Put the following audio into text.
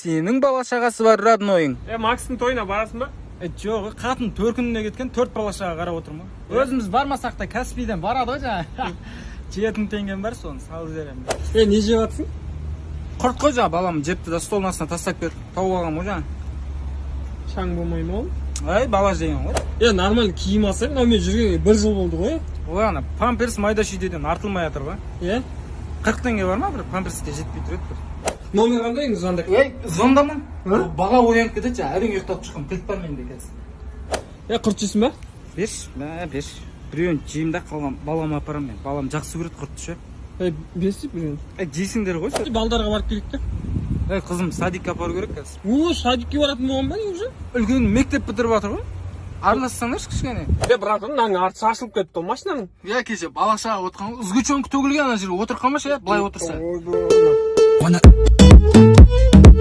Сенің бала шағасы бар, роднойың. Е, Макстың тойына барасың ба? Е, жоқ, қатын төркініне кеткен, төрт бала шаға қарап отырмын ғой. Өзіміз бармасақ та, Каспийден барады ғой жаңа. 7000 теңгем бар, соны салып жіберемін. Е, не жеп жатсың? Құрт қой жаңа, балам жепті да, столдың астына тастап кетті. Тауып алғанмын ғой жаңа. Шаң болмай ма ол? Ай, бала жеген ғой. Е, нормально киім алсаң, мынау мен жүргенге бір жыл болды ғой. Ой, ана памперс майда шүйдеден артылмай жатыр ғой. Е? 40 теңге бар ма бір памперске, жетпей тұр еді бір. Номер қандай енді, звондап? Ей, звондама. Бала оянып кетеді, жаңа әрең ұйықтатып шыққанмын. Кілт бар менде қазір. Е, құрт жейсің ба? Берші, мә, берші. Біреуін жеймін да, қалған балама апарамын мен. Балам жақсы көреді құртты ше. Е, берші біреуін. Ей, жейсіңдер ғой сен. Балдарға барып келейік та. Ей, қызым, садикке апару керек қазір. О, садикке баратын болған ба не уже? Үлкен мектеп бітіріп жатыр ғой. Аралассаңдаршы кішкене. Е, братан, мынаның арты шашылып кетті ғой машинаның. Иә, кеше бала шаға отырған, сгущенка төгілген ана жерге, отырып қалмашы, иә, былай отырса. Ойбай. Wanna